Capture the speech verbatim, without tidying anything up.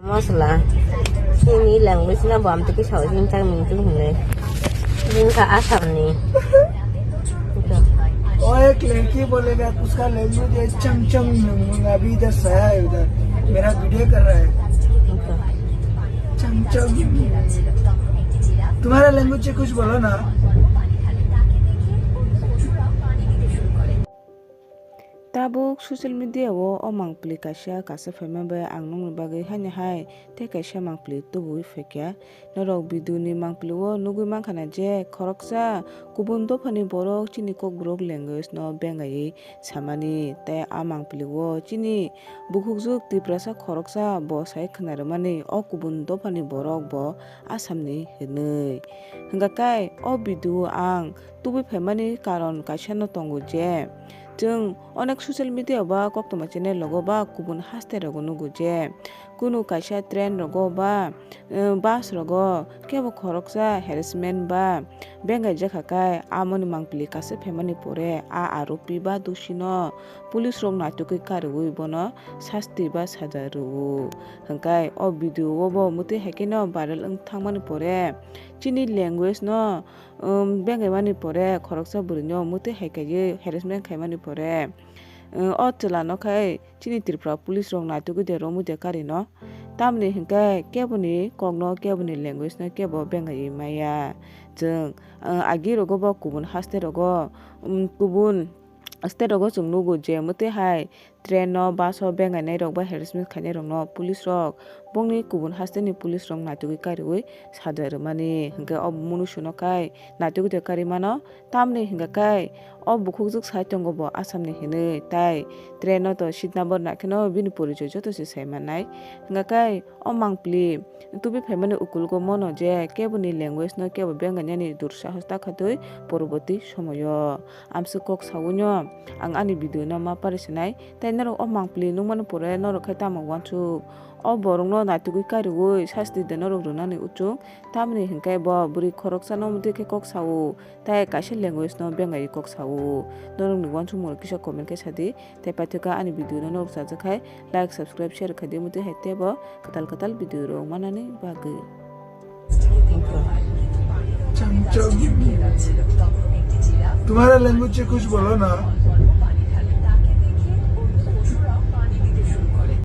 Masala. Chini language na bam tiki sao jing chang ming tu hune. Jing ka Assam ni. वो एक लड़की बोलेगा, उसका लैंग्वेज है चम चम। अभी इधर से आया है, उधर मेरा वीडियो कर रहा है। चम चम। तुम्हारा लैंग्वेज से कुछ बोलो ना। Tabuk social media o o mangpili kaisa kasa phaima bai ang nokni bagwi haino hai tei kaisa mangpili tubui phaikha. Norok video ni mangpili o nugwi mankha na je khoroksa kubun dophani borok chini kokborok language no bengaiwi samani tei a mangpili o chini bukhukjwk Tiprasa khoroksa bo sai khna rwmani o kubun dophani borok bo Assam ni hinwi. Hwnkha khe o video ang tubui phaimani karon kaisa no tongo je, chwng onek social media ba koktwma channel rogo ba kubun haste rogo nugo je, kunu kaisa train rogo ba, eh, bus rogo kebo khoroksa harassment ba bengai jakha khe amoni mangpili kasa phaimani pore a aropi ba dusino police rok naitugwi kariui bono sasti ba saja rwo. Hwnkhe o video o bo mwtwi hai kheno viral wng thangmani pore chini language no um, bengaimani pore khoroksa bwrwino mwtwi hai kaiwi harassment khaimani pore, um, o chwlano khai chini Tripura police rok naitugwi de romwi de karino. Tamni hinkhe keboni kokno, keboni language no kebo bengaiwi maya. Chwng, um, agi rogo bo kubun haste rogo, um, kubun state rogo chwng nugo je mwtwi hai train no, bus o bengainai rok ba harassment khainai rok no police rok bongni kubun haste ni police rok naitugwi kariui saja rwmani. Hinkhe o munusu no khai naitugwi de kari mano, tamni hinkhe khai o bukhukjwk sai tongo bo Assam ni hinwi, tai train no to seat number nakheno bini porichoi joto se sai mannai. Hinkhe khai o mangpili tubui phaimani ukulgo mono je keboni language no kebo bengainani dursahos ta khatwi poroboti somoyo. Amswk kok saui no ang ani video no ma parisinai, tei norok o mangpili nukmani pore norok khai tamo uansuk? O borok no naitugwi kariui sasti de norok rwnani uchuk, tamni hinkhe bo bwrwi khoroksa no mwtwi khe kok sao, tei kaisa language no bengaiwi kok sao. Norokni uansukmung rok kisa comment khe sadi, tei paithakha ani video no norok chajak khai like, subscribe, share khaidi, mwtwi hai teibo kwtal kwtal video rok manani bagwi. तुम्हारा लैंग्वेज से कुछ बोलो ना।